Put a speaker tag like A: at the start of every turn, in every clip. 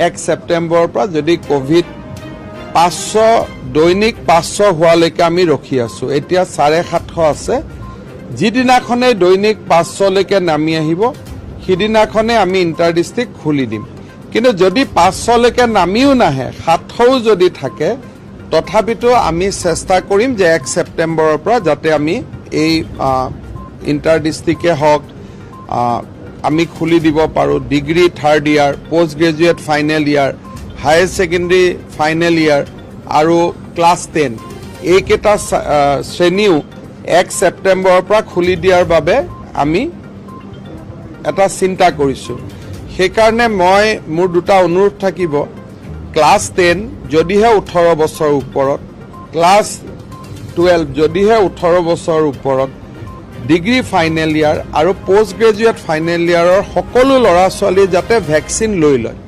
A: 1 ছেপ্টেম্বৰৰ পৰা যদি ক'ভিড 500, দৈনিক 500 হোৱালৈকে আমি ৰখি আছোঁ। এতিয়া 750 আছে। যিদিনাখনেই দৈনিক 500লৈকে নামি আহিব, সিদিনাখনে আমি ইণ্টাৰ ডিষ্ট্ৰিক্ট খুলি দিম। কিন্তু যদি 500লৈকে নামিও নাহে, 700ও যদি থাকে, তথাপিতো আমি চেষ্টা কৰিম যে 1 ছেপ্টেম্বৰৰ পৰা যাতে আমি এই ইণ্টাৰ ডিষ্ট্ৰিক্টে হওক, আমি খুলি দিব পাৰোঁ। Degree third year, post graduate final year, higher secondary final year আৰু ক্লাছ 10, এইকেইটা শ্ৰেণীও 1 ছেপ্টেম্বৰৰ পৰা খুলি দিয়াৰ বাবে আমি এটা চিন্তা কৰিছোঁ। সেইকাৰণে মোৰ দুটা অনুৰোধ থাকিব। ক্লাছ 10 যদিহে 18 বছৰৰ ওপৰত, ক্লাছ 12 যদিহে 18 বছৰৰ ওপৰত, ডিগ্ৰী ফাইনেল ইয়াৰ আৰু পষ্ট গ্ৰেজুৱেট ফাইনেল ইয়াৰৰ সকলো ল'ৰা ছোৱালী যাতে ভেকচিন লৈ লয়।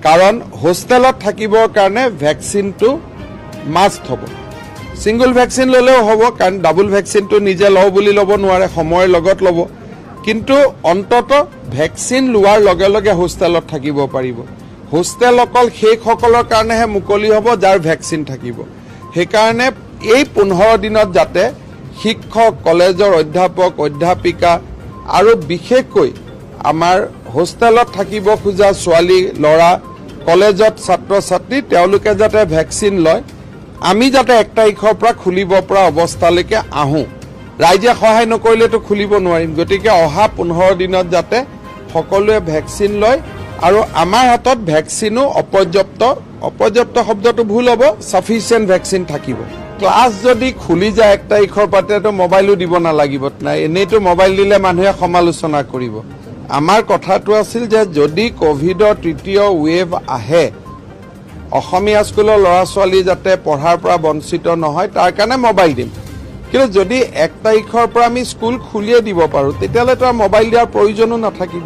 A: কাৰণ হোষ্টেলত থাকিবৰ কাৰণে ভেকচিনটো মাষ্ট হ'ব। ছিংগল ভেকচিন ল'লেও হ'ব, কাৰণ ডাবল ভেকচিনটো নিজে লওঁ বুলি ল'ব নোৱাৰে, সময়ৰ লগত ল'ব। কিন্তু অন্তত ভেকচিন লোৱাৰ লগে লগে হোষ্টেলত থাকিব পাৰিব। হোষ্টেল অকল সেইসকলৰ কাৰণেহে মুকলি হ'ব যাৰ ভেকচিন থাকিব। সেইকাৰণে এই 15 দিনত যাতে শিক্ষক, কলেজৰ অধ্যাপক, অধ্যাপিকা আৰু বিশেষকৈ আমাৰ হোষ্টেলত থাকিব খোজা ছোৱালী, ল'ৰা, কলেজত ছাত্ৰ ছাত্ৰী, তেওঁলোকে যাতে ভেকচিন লয়, আমি যাতে 1 তাৰিখৰ পৰা খুলিব পৰা অৱস্থালৈকে আহোঁ। ৰাইজে সহায় নকৰিলেতো খুলিব নোৱাৰিম। গতিকে অহা 15 দিনত যাতে সকলোৱে ভেকচিন লয় আৰু আমাৰ হাতত ভেকচিনো অপৰ্যাপ্ত, অপৰ্যাপ্ত শব্দটো ভুল হ'ব, ছাফিচিয়েণ্ট ভেকচিন থাকিব। ক্লাছ যদি খুলি যায় 1 তাৰিখৰ পৰা, তেতিয়াতো মোবাইলো দিব নালাগিব। নাই, এনেইতো মোবাইল দিলে মানুহে সমালোচনা কৰিব। আমাৰ কথাটো আছিল যে যদি ক'ভিডৰ তৃতীয় ৱেভ আহে, অসমীয়া স্কুলৰ ল'ৰা ছোৱালী যাতে পঢ়াৰ পৰা বঞ্চিত নহয়, তাৰ কাৰণে মোবাইল দিম। কিন্তু যদি 1 তাৰিখৰ পৰা আমি স্কুল খুলিয়ে দিব পাৰোঁ, তেতিয়াহ'লেতো আৰু মোবাইল দিয়াৰ প্ৰয়োজনো নাথাকিব।